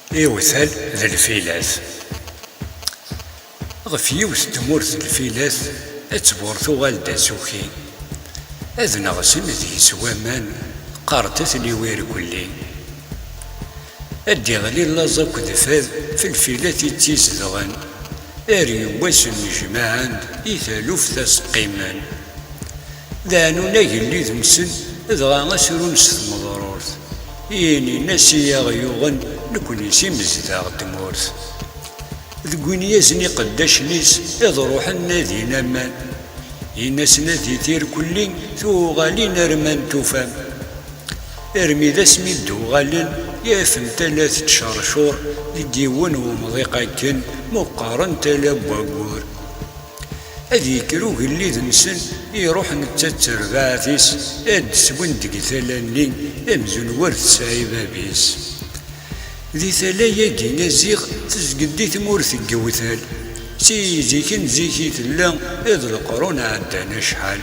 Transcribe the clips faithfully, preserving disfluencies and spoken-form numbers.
Iwtal d lfilat. Ɣef yiwet n tmurt n lfilat, ad tbur tuɣal d asuki. Ad neɣsen deg-s waman, qqaren-t At Liwi Irkelli. Ad d-iɣli laẓ akked fad f lfilat i tt-izedɣen, ar yiwwas nnejmaɛen-d i taluft ad s-qqimen. Deɛnun agellid-nsen, dɣa asrun s tmeḍrurt. Inin-as i aɣ-yuɣen, nekni s imezdaɣ n tmurt. Deg win yazen iqeddacen-is, ad ruḥen nadin aman. Yin-asen ad itirkelli tuɣalin ar ma n tufam. Armi d asmi d-uɣalen, yafen tala tettcercur deg yiwen wemḍiq akken meqqaren tala n waggur. Ad yekker ugellid-nsen, iruḥ netta d terbaɛt-is, ad d-swen deg tala-nni amzun ur tesɛi bab-is. Di tala-agi a ziɣ tezged i tmurt n yewtal. Si zik n zik i tella, d leqrun ɛeddan acḥal.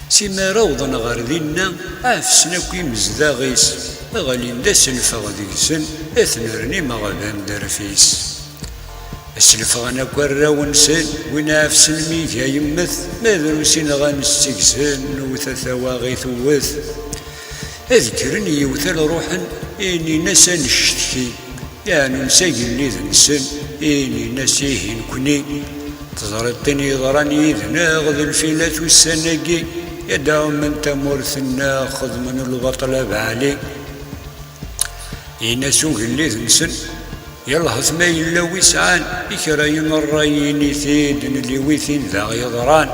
Si mi ara awḍen ɣer dinna, ɛefsen akk imezdaɣ-is, ɣlin d aselfeɣ deg-sen, ad ten-rren imeɣban d rrif-is. Aselfeɣ-n akk arraw-nsen, win ɛefsen mi iga yemmet, ma drus i nɣan seg-sen, newwet a tawaɣit wwet. Ad kkren yewtal ruḥen, inin-as ad necteki, yeɛnun s agellid-nsen, inin-as ihi nekni. Teẓriḍ tin yeḍran yid-neɣ d lfilat ussan-agi, ad ɛummen tamurt-nneɣ, xedmen lbaṭel abeɛli. Yin-as ugellid-nsen, yelhet ma yella wi sɛan i kra n ṛṛay, ini-t-id, nliwi tin daɣ yeḍran.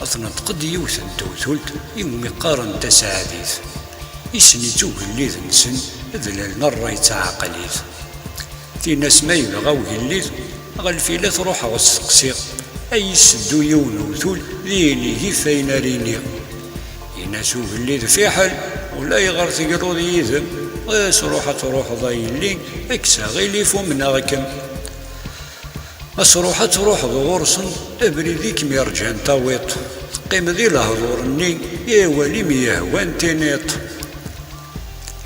Tneṭq-d yiwet n tewtult iwumi qqaren Taseɛdit. Issen-itt ugellid-nsen, d lal n ṛṛay d tɛeqqlit. Tin-as ma yebɣa ugellid, ɣer lfilat ruḥeɣ steqsiɣ, ad yi-sseddu yiwen uwtul, din igif ayen ara iniɣ. Yin-as ugellid fiḥel, ulayɣer tegluḍ yid-m, ɣas ruḥ ad truḥeḍ a yelli, kkes aɣilif umneɣ-kem. Ɣas ruḥ ad truḥeḍ ɣur-sen, abrid i kem-irǧan tawiḍ, teqqimeḍ i lehdur-nni, i awal i m-yehwan tiniḍ.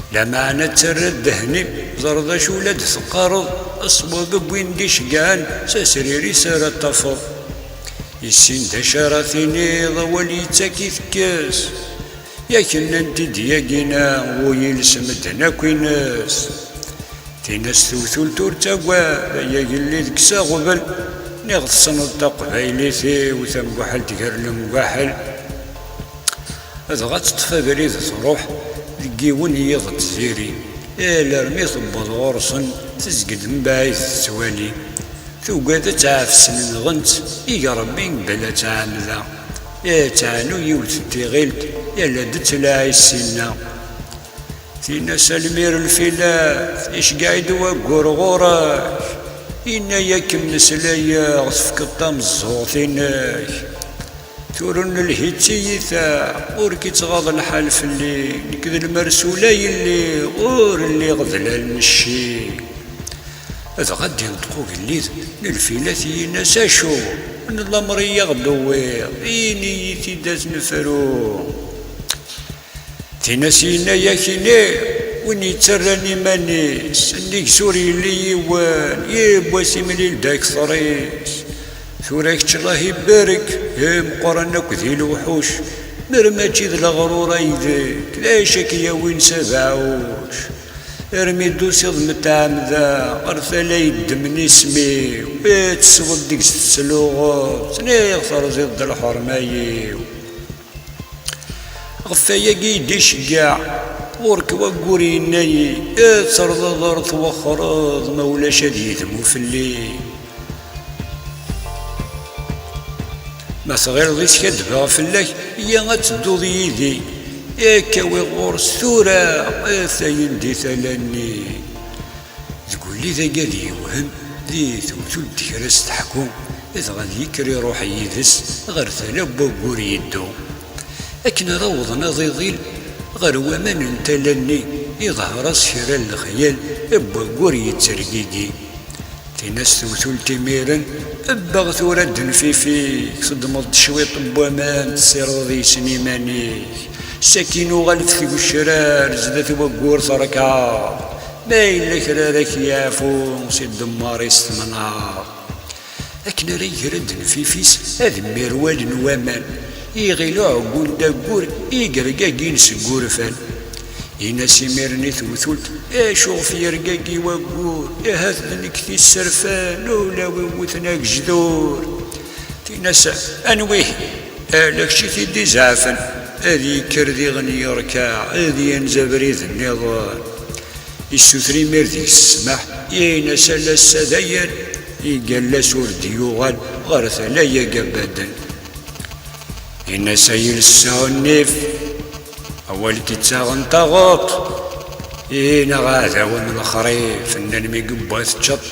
Lameɛna ttarra ddehn-im, ẓer d acu la d-teqqareḍ, ṣṣwab n win d-iceggɛen, s asrir-is ara tafeḍ. Issin d acu ara tiniḍ, awal yettak itekkes. Yak nnan-t-id yagina, wuyil s medden akk ines. Tin-as tewtult ur ttagad, ay agellid kkes aɣbel, niɣ tessneḍ taqbaylit-iw tambuḥelt gar lemwaḥel. Dɣa teṭṭef abrid truḥ deg yiwen yiḍ n tziri, alarmi tewweḍ ɣur-sen, tezged mebɛid tettwali. Tugad ad tt-ɛefsen nɣen-tt, ig Rebbi bla ttɛamda. Ad teɛnu yiwet n tiɣilt, yal ad d-tlaɛ i ssinna. Tin-as a lmir lfilat, iceggeɛ-id waggur ɣur-k. Inna-yak mmeslayeɣ, tefkeḍ tameẓẓuɣt-inek. Tura ur nelhi d tiyita, ur k-ittɣaḍ lḥal fell-i, nekk d lmersul ay lliɣ, ur lliɣ d lal n cci. Dɣa d-inṭeq ugellid n lfilat, yin-as acu n lamer i aɣ-d-tewwiḍ, ini-yi-t-id ad t-nefru. Tin-as yenna-yak ini, win yettarran iman-is, nnig-s ur yelli yiwen, yiwwas imlil-d akteṛ-is. Tura kečč Allah ibarek, i imeqqranen akk di lewḥuc, mer mačči d leɣrur ay deg, d acu ak-yawin s abeɛɛuc? Armi d-tusiḍ metɛemda ɣer tala yeddmen isem-iw, i tesweḍ deg-s tesluɣeḍ, ttniɣ terẓiḍ-d lḥerma-iw. Ɣef wayagi i d-iceggeɛ ɣur-k waggur yenna-yi, ad terḍeḍ ar twexxreḍ, ma ulac ad yedmu fell-i. Ma tɣileḍ i skaddbeɣ fell-ak, iyya ad tedduḍ yid-i, ad k-awiɣ ɣur-s tura, atayen di tala-nni. Deg ulli dagi ad yewhem di tewtult kra s-teḥku, dɣa ad yekker iruḥ yid-s ɣer tala n waggur yeddu. Akken ara awḍen ad iḍil ɣer waman n tala-nni, iḍher-as kra n lexyal n waggur yettergigi. Tin-as tewtult imiren, ebbeɣ tura ddnfif-ik, teddmeḍ-d cwiṭ n waman, tessirdeḍ yes-sen iman-ik. Sakin uɣal f tgecrar, zdat waggur terkeɛḍ. Ma yella kra ara k-yeɛfu si ddemmar-is temnaḍ. Akken ara iger-d nnfif-is ad mmirwalen waman, iɣil uɛeggun d aggur i yergagin seg wurfan. Ini-as imiren i tewtult: "Acu ɣef yergagi waggur? Ahat d nekk t-isserfan, ulawi wwten agejdur." Tin-as: "Anwi? Ala kečč i t-id-izeɛfen." Ad yekker diɣen yerkeɛ, ad yenz abrid nniḍen. Issuter imir deg-s ssmaḥ, ini-as: "Ala ass-a dayen." Igallas ur d-yuɣal ɣer tala-agi abaden. Ini-as: "Ay iles sɛu nnif, awal k-ittaɣen taɣuṭ." Ihi neɣ aɛdaw am lexrif, nnan mi yewwa teččeṭ,